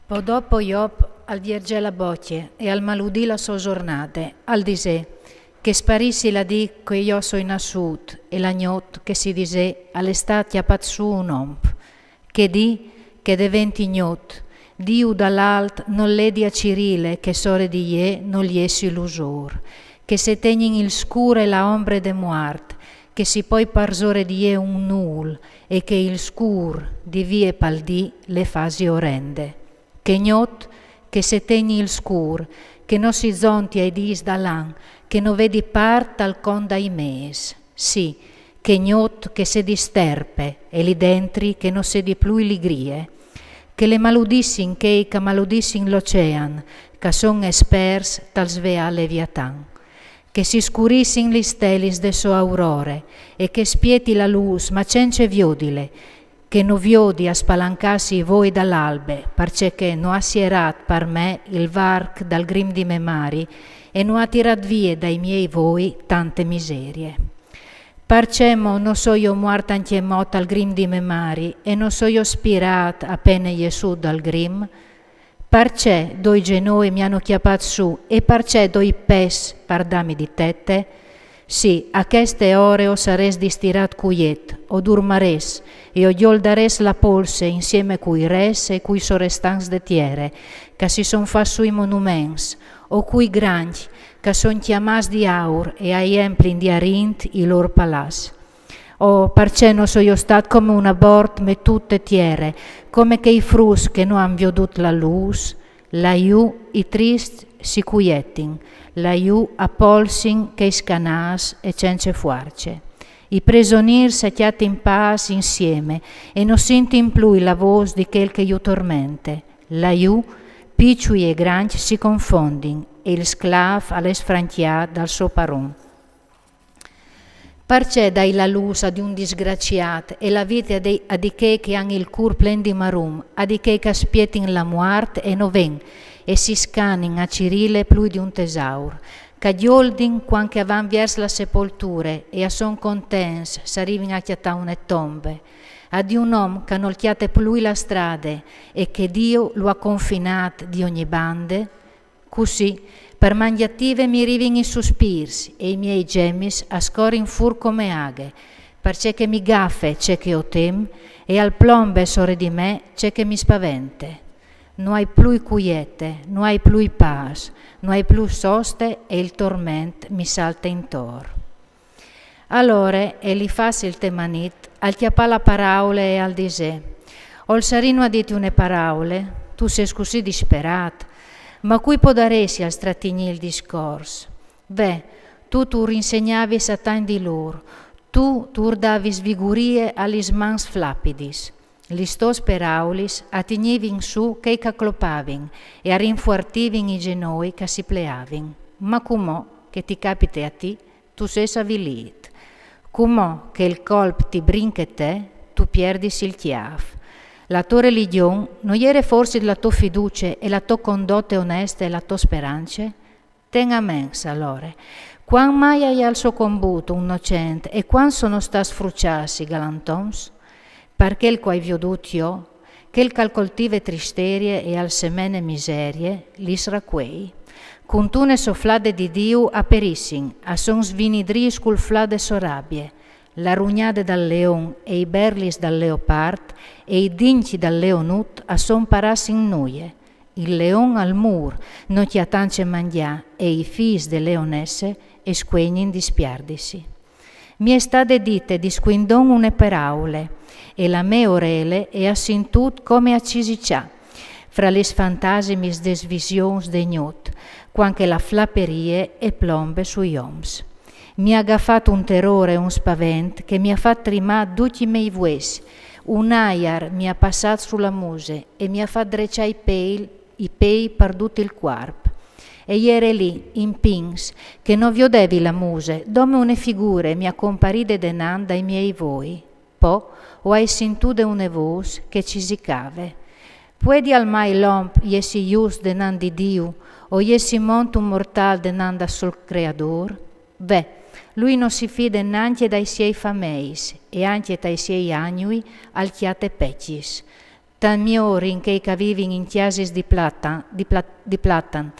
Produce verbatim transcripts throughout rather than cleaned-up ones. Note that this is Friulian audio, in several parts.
Po dopo Job al vierzè la bocje e al maludì la sô zornade, al disè: che sparissi la dì che jo soi nassût e la gnot che si disè al è stât cjapât sù un omp. Che dì che deventi gnot, Diu dal alt nol ledi a cirîle che sore di jê nol jessi lusôr, che se tegnin il scûr e la ombre de muart, che si poi parsore di jê un nûl e che il scûr di vie pal dì le fasi orende. Che gnot che se tegni il scûr, che no si zonti ai dîs dal an, che no vedi part tal cont dai mês. Sì, che gnot che se disterpe e li dentri che no sedi plui ligrie. Che le maludissin chei ch'a maludissin l'ocean, ch'a son esperts tal sveâ Leviatan. Che si scurissin lis stelis de sô aurore e che spieti la lûs, ma cence viodile, che no viodi a spalancâsi i voi dal albe, parcè che no à sierât par me il varc dal grim di me mari e no à tirât vie dai miei voi tante miserie. Parcè mo no soio muart ancjemò tal grim di me mari e no soio spirât a pene jessût dal grim? Parcè doi zenoi mi anu cjapât sù e parcè doi pes par dâmi di tete? Sì, a cheste ore o sarès distirât cuiet, o durmarès e o gjoldarès la polse insiemi cui res e cui sorestants de tiere, ch'a si son fats sù i monuments, o cui grancj, ch'a son cjamâts di aur e a jemplin di arint i lôr palaçs. Oh, parcè no soio stât come un abort metût te tiere, come chei fruts che no àn viodût la lûs? Lajù i trist si cuietin, lajù a polsin chei scanâts e cence fuarce. I presonîrs a cjatin pâs insiemi e no sintin plui la vôs di chel che ju tormente. Lajù piçui e grancj si confondin e il sclâf al è sfrancjât dal so paron. Parcè dâi la lûs a di un disgraciât e la vite a di, a di chei che àn il cûr plen di marum, a di chei ch'a spietin la muart e no ven, e si scanin a cirîle plui di un tesaur, ch'a gjoldin cuant che a van viers la sepolture e a son contents s'arivin a cjatâ une tombe, a di un om ch'a nol cjate plui la strade e che Diu lu à confinât di ogni bande? Cussì, par mangjative mi rivin i suspîrs e i miei gemis a scorin fûr come aghe, parcè che mi gafe ce che o tem e al plombe sore di me ce che mi spavente. No ai plui cuiete, no ai plui pâs, no ai plui soste e il torment mi salte intor. Alore Elifas il temanit al cjapà la paraule e al disè: Ol sarì no à dite une paraule? Tu sês cussì disperât? Ma cui podaressi al stratignî il discors? Ve, tu tu rinsegnavis a tancj di lôr, tu tu davis vigurie a lis mans flapidis. Lis tôs peraulis a tignivin sù chei ch'a clopavin e a rinfuartivin i zenoi ch'a si pleavin. Ma cumò che ti capite a ti, tu sês avilît. Cumò che il colp ti brinche te, tu pierdis il cjâf. La tô religjon no jere forsit la tô fiducie e la tô condote oneste la tô sperance? Ten a ments, alore, cuant mai aial socombût un nocent e cuant sono stâts frucjâts i galantoms? Par chel ch'o ai viodût jo, chel ch'al coltive tristerie e al semene miserie, lis racuei. Cuntune soflade di Diu a perissin, a son svinidrîts cul flâ de sô rabie. La rugnade dal leon e i berlis dal leopart e i dincj dal leonut a son parâts in nuie. Il leon al mûr, no cjatance mangjâ, e i fîs de leonesse e scuegnin dispiardisi. Mi è stade dite di scuindon une peraule, e la mê orele e à sintût come a cisicjâ, fra lis fantasimis des visions de gnot, cuant che la flaperie e plombe sui oms. Mi à gafât un terôr e un spavent che mi à fat trimâ ducj i miei vues, un aiar mi à passât su la muse e mi à fat dreçâ i pei, i pei par dut il cuarp. E jere li, in pins, che no viodevi la muse, dome une figure mi à comparide denant dai miei voi. Po o ai sintude une vôs che cisicave: Puedial mai l'om jessi just denant di Diu, o jessi mont un mortâl denant dal so Creadôr? Ve, lui no si fide nancje dai siei fameis, e ancje tai siei agnui al cjate peçis. Tant miorin chei ch'a vivin in cjasis di platan, di pla-, di platan,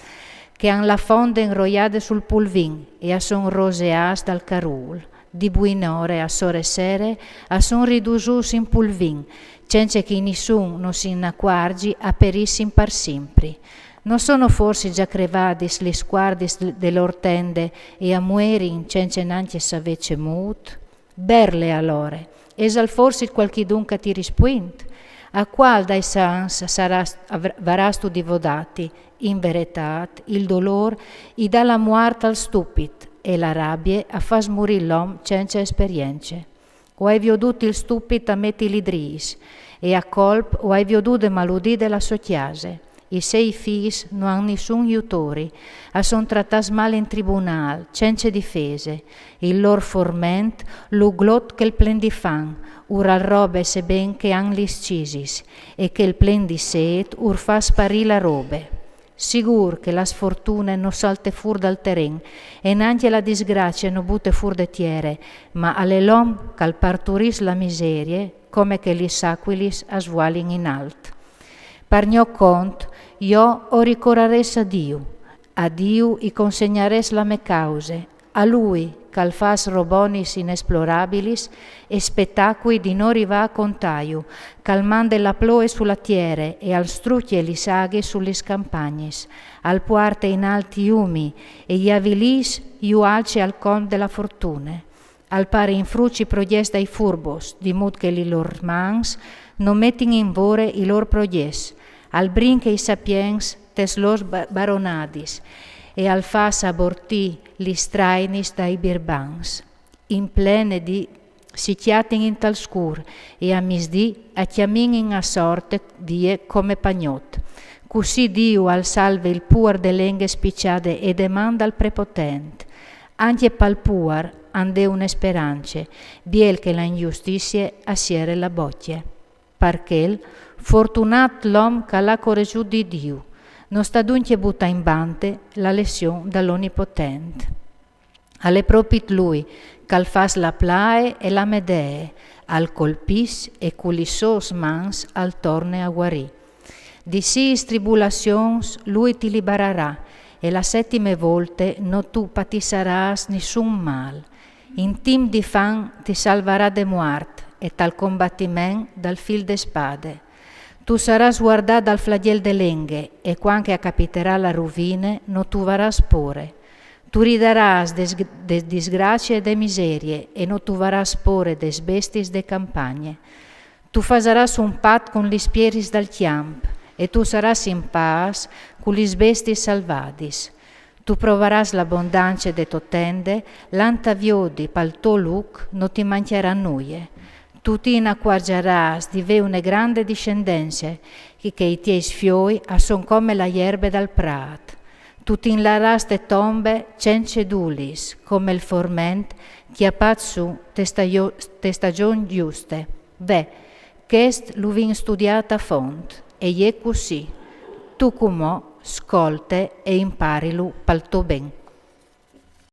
che a àn la fonde inroiade sul pulvin e a son roseâts dal carûl. Di buinore a sore sere a son ridusûts in pulvin, cence che nissun no si inacuarzi, a perissin par simpri. No sono forsit za crevadis lis cuardis de lôr tende e a muerin cence nancje savê cemût? Berle alore, isal forsit cualchidun ch'a ti rispuint? A cuâl dai sants sarâstu, avrâstu di vodâti? In veretât, il dolôr i dà la muart al stupit e la rabie a fâs murî l'om cence esperience. O ai viodût il stupit a meti li dris e a colp o ai viodude maludide la sô cjase. I sei fîs no àn nissun jutori, a son tratâts mâl in tribunâl, cence difese. Il lôr forment lu glot chel plen di fam, ur al robe seben che a àn lis cisis, e chel plen di sêt ur fâs sparî la robe. Sigûr che la sfortune no salte fûr dal teren e nancje la disgracie no bute fûr de tiere, ma al è l'om ch'al parturìs la miserie come che lis acuilis a svualin in alt. Par gno cont, jo o ricorarès a Diu. A Diu i consegnarès la mê cause, a lui ch'al fâs robonis inesplorabilis e spetacui di no rivâ a contâju, ch'al mande la ploe su la tiere e al strucje lis aghis su lis campagnis, al puarte in alt i umi e i avilîs ju alce al cont de la fortune. Al pare in fruts i progjets dai furbos, di mût che li lôr mans no metin in vore i lôr progjets, al brinche i sapients tes lôr ba-, baronadis e al fâs abortî lis trainis dai birbants. In plene dì si cjatin intal scûr e a misdì a cjaminin a sorte vie come pagnot. Cussì Diu al salve il puar de lenghe spicjade e demande al Prepotent. Ancje pal puar a 'nd è une sperance, biel che la injustizie a siere la bocje. Par chel, fortunât l'om ch'al à coresut di Diu, no sta duncje butâ in bande la lession dal Onipotent. Al è propit lui ch'al fâs la plae e la medee, al colpìs e cu lis sôs mans al torne a guarî. Di sîs tribulazions lui ti liberarà, e la setime volte no tu patissarâs nissun mâl. In timp di fam ti salvarà de muart e tal combatiment dal fîl de spade. Tu sarâs guardât dal flagjel de lenghe, e cuant che a capiterà la ruvine no tu varâs pôre. Tu ridarâs de, de disgracie e de miserie, e no tu varâs pôre des bestiis de campagne. Tu fasarâs un pat cun lis pieris dal cjamp, e tu sarâs in pâs cu lis bestiis salvadis. Tu provarâs la bondance de tô tende, lant a viodi pal to luc no ti mancjarà nuie. Tu ti inacuargjarâs di vê une grande discendence, che, che i tiei fioi a son come la jerbe dal prât. Tu ti inlarâs te tombe cence dulis, come il forment cjapât su te stagjo-, te stagjon juste. Ve, chest lu vin studiât a font, e je cussì. Tu cumò scolte e imparilu pal to ben.